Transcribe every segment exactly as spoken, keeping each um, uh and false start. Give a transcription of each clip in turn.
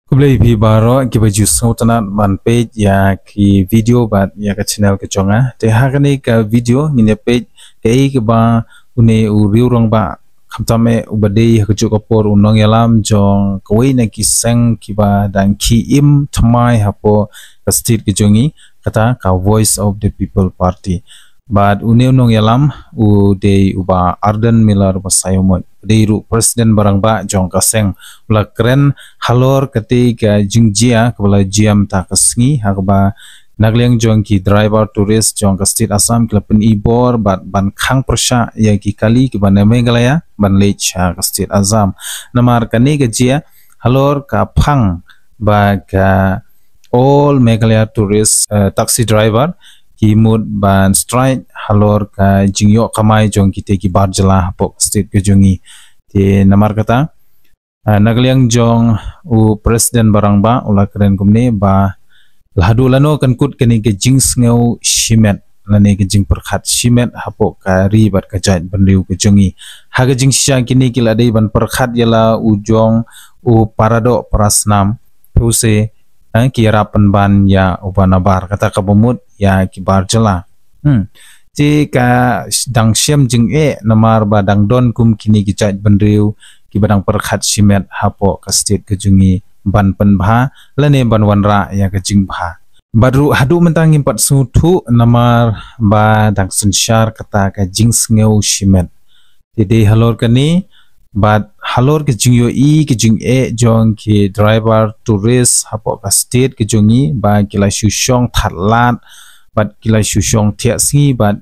Khublei phi baroh kiba ju sngewtynnat ban peit ïa ki video bad ïa ka channel ka jong nga. Te ha kane ka video ngin ïa peit kaei kaba une u riew rangbah, khamtam eh uba dei ha kajuh ka por u nongïalam jong kawei na ki seng kiba dang khie im thymmai hapoh ka state ka jong ngi, kata ka Voice of the People Party. Bad une u nongïalam u dei u Bah Ardent Miller Basaiawmoit, dei ruh president ba rangbah jong ka seng. U la kren halor kata ka jingjia kaba la jia mynta ka sngi, ha kaba na ka liang jong ki driver tourist jong ka state Assam ki la pynibor bad ban khang pyrshah ïa ki kali kiba na Meghalaya ban leit sha ka state Assam. Namar kane ka jia halor ka phang ba ka All Meghalaya Tourist, eh, Taxi Driver ki mut ban strike halor ka jingïoh kamai jong kita ki bar jylla hapoh ka state ka jong ngi. Te namar kata, eh, na ka liang jong u president ba rangbah u la kren kumne ba la haduh lano kan kut kane ka jingsngew shimet lane ka jingpyrkhat shimet hapoh ka ri bad ka jaitbynriew ka jong ngi. Ha ka jingshisha kine ki la dei ban pyrkhat ïa la u jong u paradoh parasnam, puse, eh, ki ïarap pynban ïa uba nabar, kata kaba mut ïa ki bar jylla. Hmm. Te ka dang shem jingeh namar ba dang don kum kine ki jaitbynriew kiba dang pyrkhat shimet hapoh ka state ka jong ngi ban pynbha lane ban wanrah ïa ka jingbha. Bad ruh haduh mynta ngim pat sngewthuh namar ba dang synshar kata ka jingsngew shimet. Te dei halor kane bad halor ka jingïohi ka jingeh jong ki driver tourist hapoh ka state ka jong ngi ba ki la shu shong thad lad bad ki la shu shong thiah sngi bad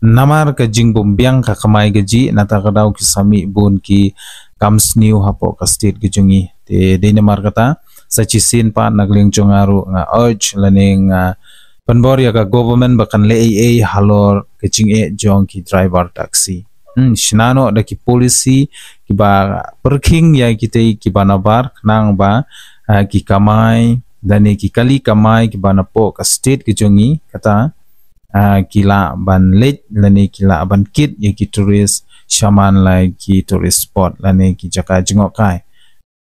namar ka jingbymbiang ka kamai kajih, nata ka daw ki sa mih bun ki kam sniew hapoh ka state ka jong ngi. Te dei namar kata sa shisien pat na ka liang jong nga ruh nga urge lane nga pynbor ïa ka government ba kan leh ei ei halor ka jingeh jong ki driver taxi. Hmm, shna noh da ki policy kiba pyrkhing ïa kita kiba nabar khnang ba, ah, ki kamai lane ki kali kamai kiba napoh ka state ka jong ngi kata, ah, ki lah ban leit lane ki lah ban kit ïa ki tourist shaman la ki tourist spot lane ki jaka jngohkai.